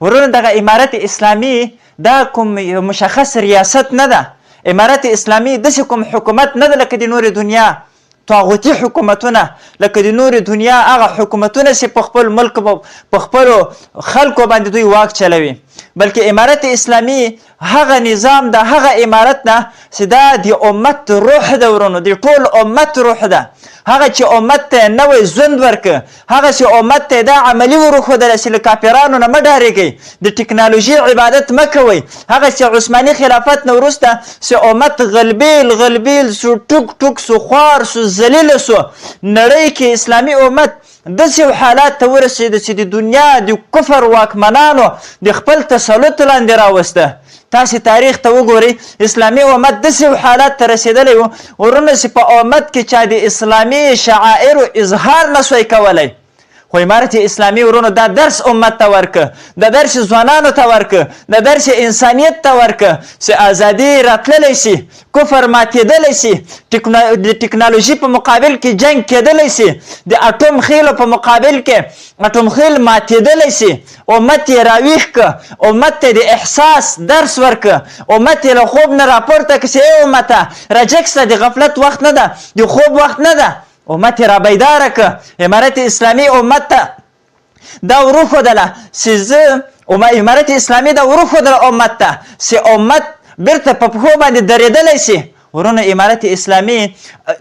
ورونه، دغه امارت اسلامي دا کوم یو مشخص ریاست نه ده. امارت اسلامي داسې کوم حکومت نه ده لکه د نورې دنیا طاغوتي حکومتونه، لکه د نورې دنیا هغه حکومتونه چې په خپل ملک، په خپلو خلکو باندې دوی واک چلوي، بلکې امارت اسلامي هغه نظام ده، هغه امارت ده چې دا د امت روح ده. ورونو، د ټول امت روح ده، هغه چې امت ته نوی ژوند ورکړ، هغه چې امت ته دا عملي وروښودله چې له کافرانو نه مه ډارېږئ، د ټکنالوژي عبادت مه کوئ، هغه چې عثماني خلافت نه وروسته چې امت غلبیل غلبیل سو، ټوک ټوک سو، خوار سو، ذلیل سو، نړۍ کې اسلامي امت داسې یو حالات ته ورسېده چې د دنیا د کفر واکمنانو د خپل تسلط لاندې راوسته. تاسې تاریخ ته وګورئ، اسلامي امت داسې یو حالت ته رسېدلی و ورونه چې په امت کې چا د اسلامي شعائرو اظهار نه سوی کولی. خو امارت اسلامي ورونو دا درس امت ته ورکه، دا درس ځوانانو ته ورکه، دا درس انسانیت ته ورکه چې ازادي راتللی شي، کفر ماتېدلی شي، د ټکنالوژي په مقابل کې جنګ کېدلی شي، د اټوم خیلو په مقابل کې اټوم خیل ماتېدلی شي. امت یې راویښ که، امت ته د احساس درس ورکه، امت یې له خوب نه راپورته که چې ای امته، راجګ سه، د غفلت وخت نه ده، د خوب وخت نه ده. امت یې رابیداره که. امارت اسلامي امت ته دا وروښودله چې زه امارت اسلامي دا وروښودله امت ته چې امت بیرته په پښو باندې درېدلی شي. ورونه، امارت اسلامي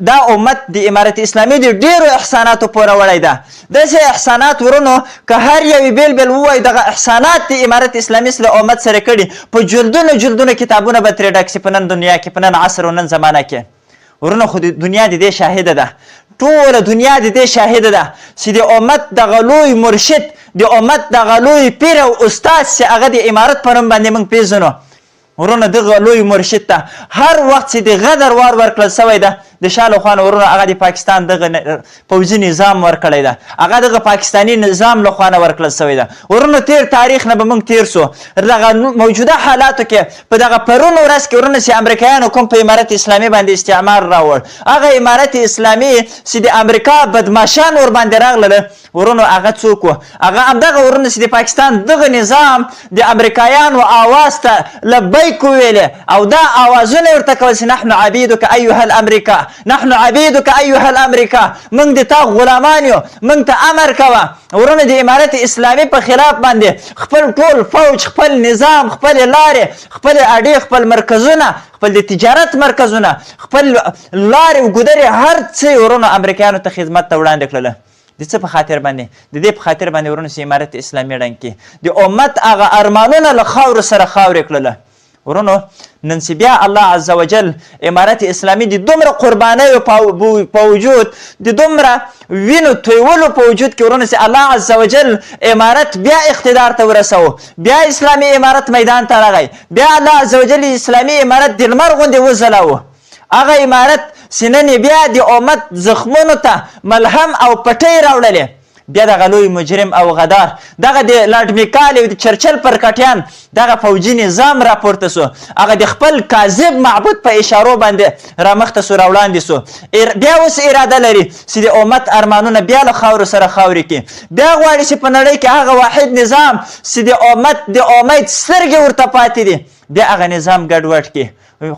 دا امت د امارت اسلامي د ډیرو احساناتو پوره وړی ده. داسې احسانات ورونو که هر یو بیل بیل ووایو، دغه احسانات د امارت اسلامي له امت سره کړي، په جلدونو جلدونو کتابونه به ترې ډک شي په نن دنیا کې، په نن عصر او نن زمانه کې. ورونه، خو د دنیا د دې شاهده ده، ټوله دنیا د دې شاهده ده چې د امت دغه لوی مرشد، د امت دغه لوی پیر او استاد چې هغه د امارت په نوم باندې موږ پېژنو، ورونه، دغه لوی مرشد ته هر وخت چې د غدر وار ورکړل شوی ده د شا له خوا نه، ورونه، هغه د پاکستان دغه پوځي نظام ورکړی ده، هغه دغه پاکستاني نظام له خوا نه ورکړل شوی ده. ورونه، تیر تاریخ نه به موږ تیر سو، دغه موجوده حالاتو کې، په دغه پرون ورځ کې ورونه چې امریکایانو کوم په امارت اسلامي باندې استعمار راوړ، هغه امارت اسلامي چې د امریکا بدماشان ورباندې راغلل، ورونو، هغه څوک و؟ هغه همدغه ورونو چې د پاکستان دغه نظام د امریکایانو آواز ته لبیک وویلې او دا آوازونه یې ورته کول چې نحن عبیدک ایها الامریکا، نحن عبیدک ایها الامریکا، موږ د تا غلامان یو، موږ ته امر کوه. ورونو، د امارت اسلامي په خلاف باندې خپل ټول فوج، خپل نظام، خپل لارې، خپل اډې، خپل مرکزونه، خپل د تجارت مرکزونه، خپل لارې او ګودرې، هر څه یې ورونو امریکایانو ته خدمت ته وړاندې کړله. د څه په خاطر باندې؟ د دې په خاطر باندې ورونو چې امارت اسلامي ړنګ کړي. د امت هغه ارمانونه له خاورو سره خاورې کړله. ورونو، نن چې بیا الله عز وجل امارت اسلامي د دومره قربانیو په وجود، د دومره وینو تویولو په وجود کې ورونو چې الله عز وجل امارت بیا اقتدار ته ورسوو، بیا اسلامي امارت میدان ته راغی، بیا الله عز وجل اسلامي امارت د لمر غوندې وځلاوه، هغه امارت چې نن یې بیا د امت زخمونو ته ملهم او پټۍ راوړلې، بیا دغه لوی مجرم او غدار، دغه د لارډ میکالي او د چرچل پر کټیان دغه فوجي نظام راپورته سو، هغه د خپل کاذب معبود په اشارو باندې رامخته سو، راوړاندې سو، بیا اوس اراده لري چې د امت ارمانونه بیا له خاورو سره خاورې کړي. بیا غواړي چې په نړۍ کې هغه واحد نظام چې د امت د امید سترګې ورته پاتې دي، بیا هغه نظام ګډوډ کړي.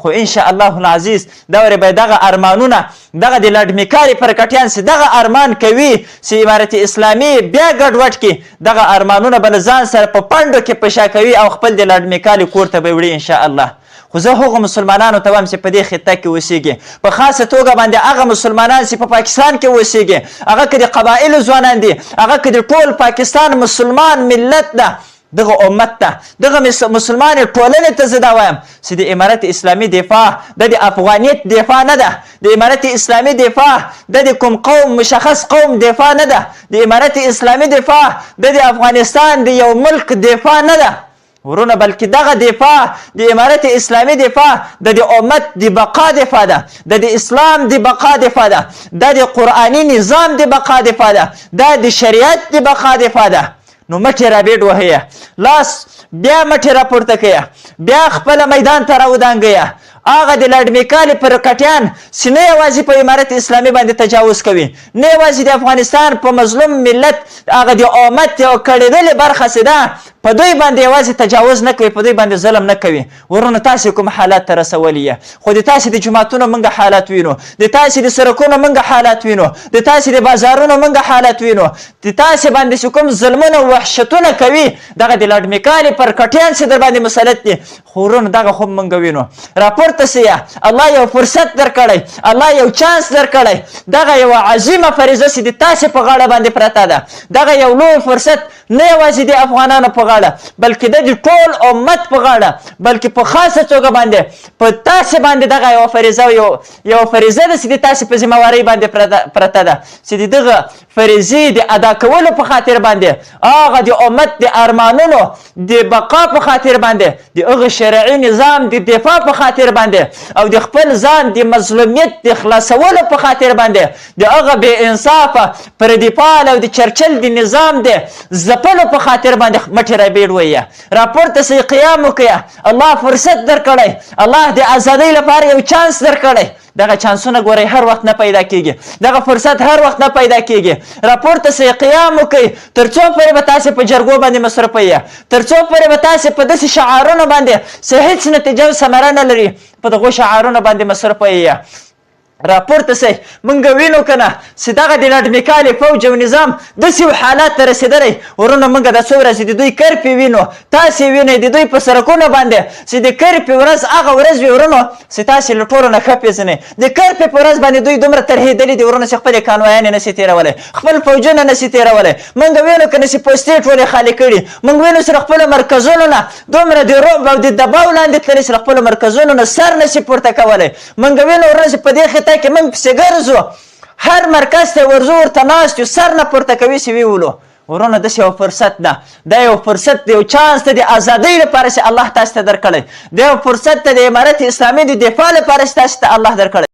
خو ان شاء الله العزیز دا ورې به دغه ارمانونه، دغه د لارډ میکاري پر کټیان چې دغه ارمان کوي چې امارت اسلامي بیا ګډوډ کړي، دغه ارمانونه به له ځان سره په پنډو کې په شا کوي او خپل د لارډ میکالي کور ته به وړي ان شاء الله. خو زه هغو مسلمانانو ته وایم چې په دې خطه کې اوسېږي، په خاصه توګه باندې هغه مسلمانان چې په پاکستان کې اوسېږي، هغه که د قبایلو ځوانان دي، هغه که د ټول پاکستان مسلمان ملت ده، دغه امت ته، دغه مسلمانې ټولنې ته زه دا وایم چې د امارت اسلامي دفاع د د افغانیت دفاع نه ده، د امارت اسلامي دفاع د د کوم قوم، مشخص قوم دفاع نه ده، د امارت اسلامي دفاع د د افغانستان د یو ملک دفاع نه ده ورونه، بلکې دغه دفاع، د امارت اسلامي دفاع د د امت د بقا دفاع ده، د د اسلام د بقا دفاع ده، د د قرآني نظام د بقا دفاع ده، د د شریعت د بقا دفاع ده. نو مټې رابېډ وهیه، لاس بیا مټې راپورته کیه، بیا خپله میدان ته راودانګیه. هغه د لارډ میکالي پر کټیان چې نه یوازې په امارت اسلامي باندې تجاوز کوي، نه یوازې د افغانستان په مظلوم ملت، هغه د امت یوه کړېدلې برخه چې ده په دوی باندې یوازې تجاوز نه کوي، په دوی باندې ظلم نه کوي. ورونه تاسې کوم حالت ته رسولي یې؟ خو د تاسې د جوماتونو موږ حالت وینو، د تاسې د سرکونو موږ حالت وینو، د تاسې د بازارونو موږ حالت وینو، د تاسې باندې چې کوم ظلمونه او وحشتونه کوي، دغه د لړمیکالې پر کټیان چې در باندې مسلط دي، خو ورونه دغه هم موږ وینو. راپورته سئ، الله یو فرصت درکړی، الله یو چانس درکړی، دغه یوه عظیمه فریضه چې د تاسې په غاړه باندې پرته ده، دغه یو لوی فرصت نه یوازې د افغانانو په غاړه، بلکې د ټول امت په غاړه، بلکې په خاصه توګه باندې په تاسې باندې دغه یوه فریضه یو یوه فریضه ده چې د تاسې په ذمه وارۍ باندې پرته ده، چې د دغه فریضې د ادا کولو په خاطر باندې، هغه د امت د ارمانونو د بقا په خاطر باندې، د هغه شرعي نظام د دفاع په خاطر باندې، او د خپل ځان د مظلومیت د خلاصولو په خاطر باندې، د هغه بې انصافه پردیپال او د چرچل د نظام د ځپلو په خاطر باندې مټې رابېړوئ. راپورته سئ، قیام وکړئ. الله فرصت درکړی، الله د ازادۍ لپاره یو چانس درکړی. دغه چانسونه ګورئ هر وخت نه پیدا کیږي، دغه فرصت هر وخت نه پیدا کیږي. راپورته سئ، قیام وکړئ. تر څو پورې به تاسې په جرګو باندې مصروف یئ؟ تر څو پورې به تاسې په داسې شعارونو باندې چې هیڅ نتیجه او ثمره نه لري په دغو شعارونو باندې مصروف یئ؟ راپورته سئ. مونږ وینو که نه چې دغه د لنډمکالي فوج او نظام داسې یو حالت ته رسېدلی. ورونه مونږ دا څو ورځې د دوی کرپې وینو، تاسې وینئ د دوی په سرکونو باندې چې د کرپې ورځ هغه ورځ وي ورونو چې تاسې له ټولو نه ښه پېژنئ. د کرپې په ورځ باندې دوی دومره ترهېدلي دي ورونو چې خپلې کانوایانې نه سي تېرولی، خپل فوجونه نه سي تېرولی. مونږ وینو که نه چې پوستې ټولې خالي کړي. مونږ وینو چې له خپلو مرکزونو نه دومره د رعب او د دباو لاندې تللي چې له خپلو مرکزونو نه سر نه سي پورته کولی. مونږ وینو ورځ په دې خطه کې مونږ پسې ګرځو، هر مرکز ته ورځو، ورته ناست یو، سر نه پورته کوي چې ویولو. ورونه داسې یو فرصت ده، دا یو فرصت دی، یو چانس دی د ازادۍ لپاره چې الله تاسو ته درکړی، دا یو فرصت دی د امارت اسلامي د دفاع لپاره چې تاسو ته الله درکړی.